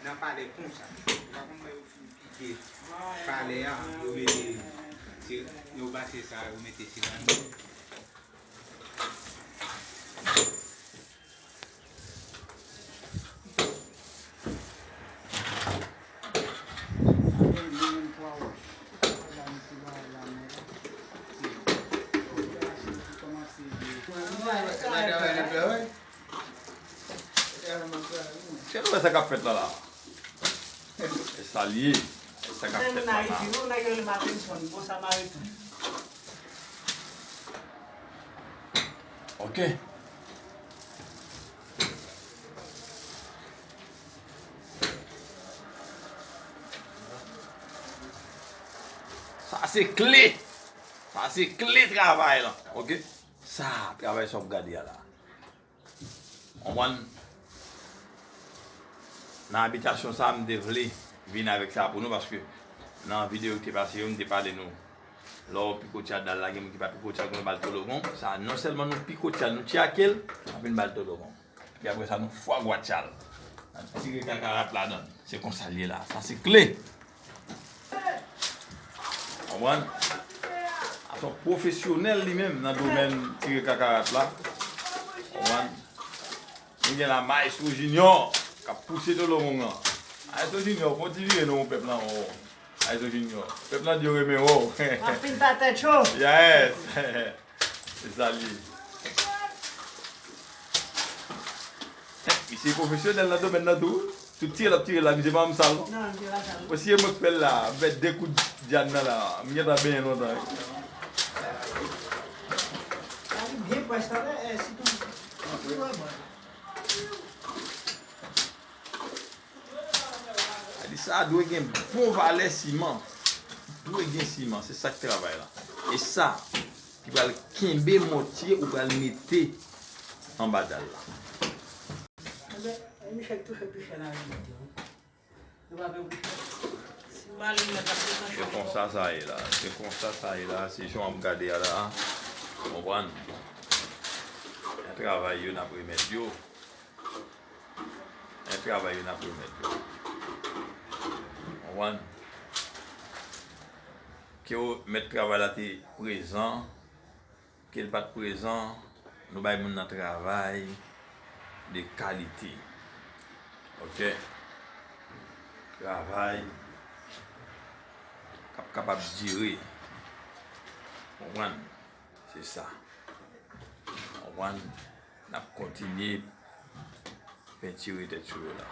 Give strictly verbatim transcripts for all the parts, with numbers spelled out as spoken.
Nan palè konsa. Ou pa konn mwen yo fin pike palè a, yo mete, se, yo pase sa, yo mete seramik. Kèl wè sa k ap fèt la la? E sa l ye. E sa k ap fèt la la. Ok. Sa se kle. Sa se kle travay la. Ok. Sa, travay sa w ap gade a la. Konprann? Nan abitasyon sa, m te vle vin avèk sa pou nou, paske nan videyo ki te pase yo, m te pale nou. Lè w piko tchal dal la, gen moun ki pa piko tchal, gen moun ba l tologon. Sa, non sèlman nou piko tchal, nou tchake l, anpi n ba l tologon. Epi apre sa, nou fwa gwa tchal. N ap tire kakarat ladan l. Se konsa l ye la. Sa se kle. Konprann? A se yon pwofesyonèl li menm nan domèn tire kakarat la. Konprann? Nou gen la Maestro Junior k ap pouse tologon an. Maestro Junior, fè yon ti vire non pèp lan, oh. Maestro Junior. Pèp lan di yo renmen wè w. Anpil pa tèt cho. Yes. Se sa l ye. Misye pwofesyonèl nan domèn nan tou. Tout tire l ap tire la, misye pa janm sal non. Non, misye pa sal. Bon, si e mwen k fè l la, m fè de kout djad nan la, m gentan benyen lontan wi. Sa li byen pwès la, eh, sitou. Sa di sa dwe gen bon valè siman. Dwe gen siman, se sa k travay la. E sa ki pral kenbe mòtye ou pral mete anba dal la. Enben, Michel touche pi chè nan reyalite wi. Nou pa vle wi. Si m ale mèt ap desann. Se konsa sa ye la. Se konsa sa ye la. Se jan w ap gade a la. Konprann? Nan travay yo, n ap remèt yo. Nan travay yo, n ap remèt yo. Konprann? Ke w mèt travay la te prezan, ke l pa t prezan, nou bay moun nan travay de kalite. Ok? Travay k ap kapab dire. Konprann? Se sa. Konprann? N ap kontinye pentire tèt sou yo la.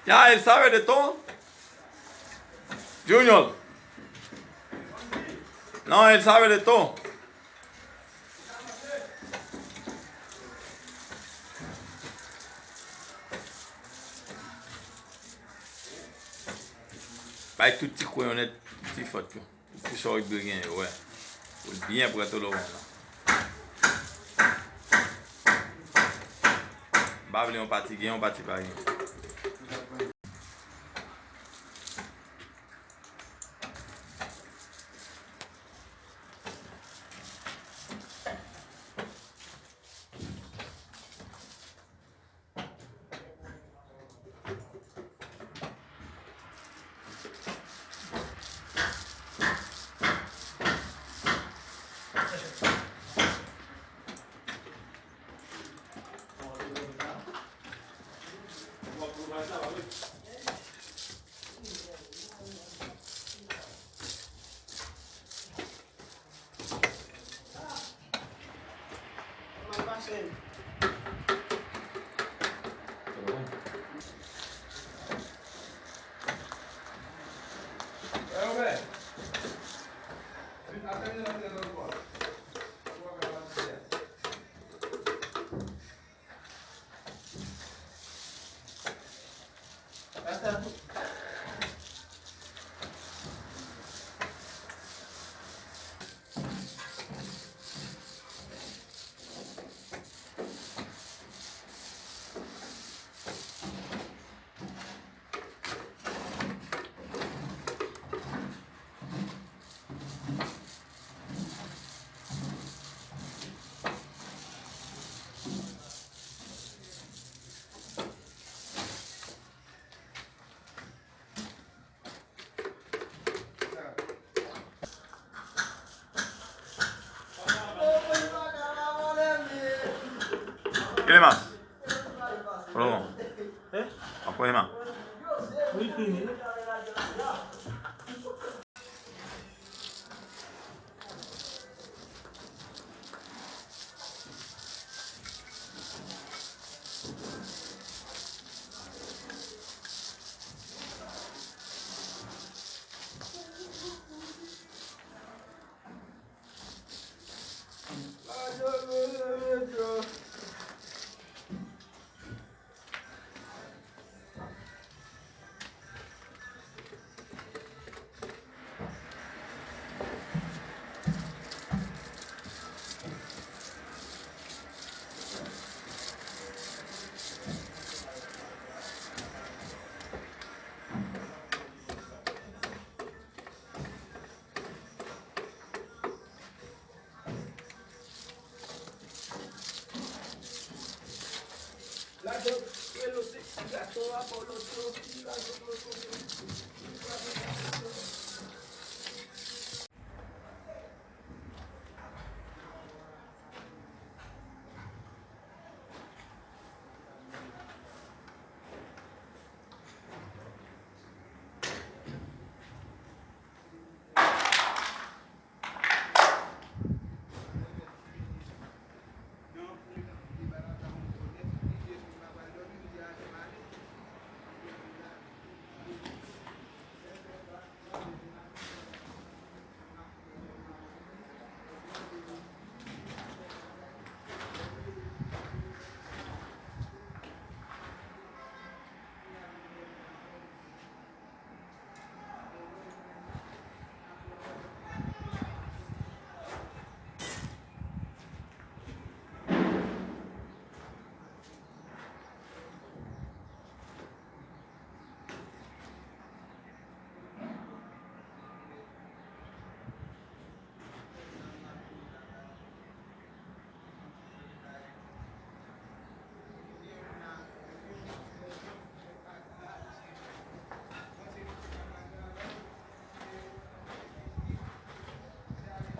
Ya, él sabe de todo. Junior. No, él sabe de todo. Bay tout ti kwen yo nèt, ti fòt yo. Tout ti sa w dwe genyen yo, wè. Pou l byen prè tolobong lan. M pa vle yon pati gen, yon pati pa gen. Eleman. Eleman. Hein? Ankò eleman. Wi, fini.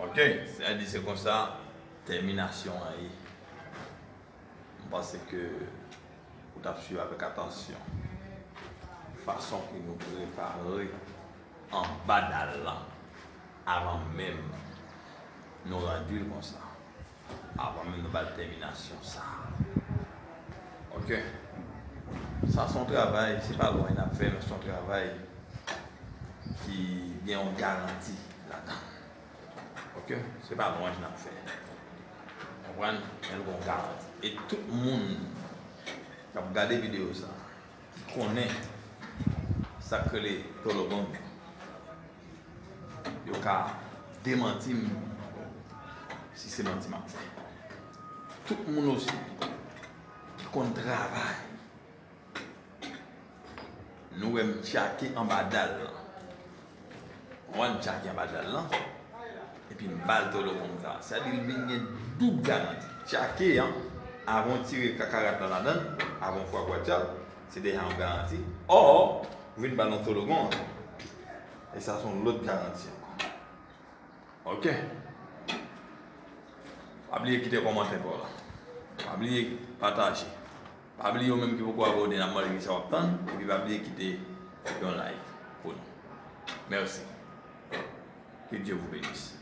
Ok, sa di se konsa tèminasyon an ye. M panse ke ou t ap swiv avèk atansyon fason ke nou prepare anba dal lan avan menm nou randui l konsa, avan menm nou ba l tèminasyon sa a. Ok? Sa se yon travay, se pa lwen n ap fè, men se yon travay ki gen yon garanti ladan. Ok? Se pa lwanj n ap fè. Konprann? Men nou gon garanti. E tout moun k ap gade videyo sa, ki konnen sa k rele Tolobong, Yo ka demanti m si se manti m ap fè. Tout moun osi ki konn travay, nou wè m tchake anba dal lan. Mwen m tchake anba dal lan, epi m ba l tolo konsa. Sa di l vin gen doub garanti. Tchake an, avan w tire kakarat lan ladan l, avan w frape atcha l, se deja yon garanti. Ò, ou vin ba l yon tolo konsa. E sa se yon lòt garanti ankò. Ok. Pa bliye kite kòmantè pa w la. Pa bliye pataje. Pa bliye ou menm ki poko abòne, n ap mande kisa w ap tann. Epi pa bliye kite yon like pou nou. Mèsi. Que Dieu vous bénisse.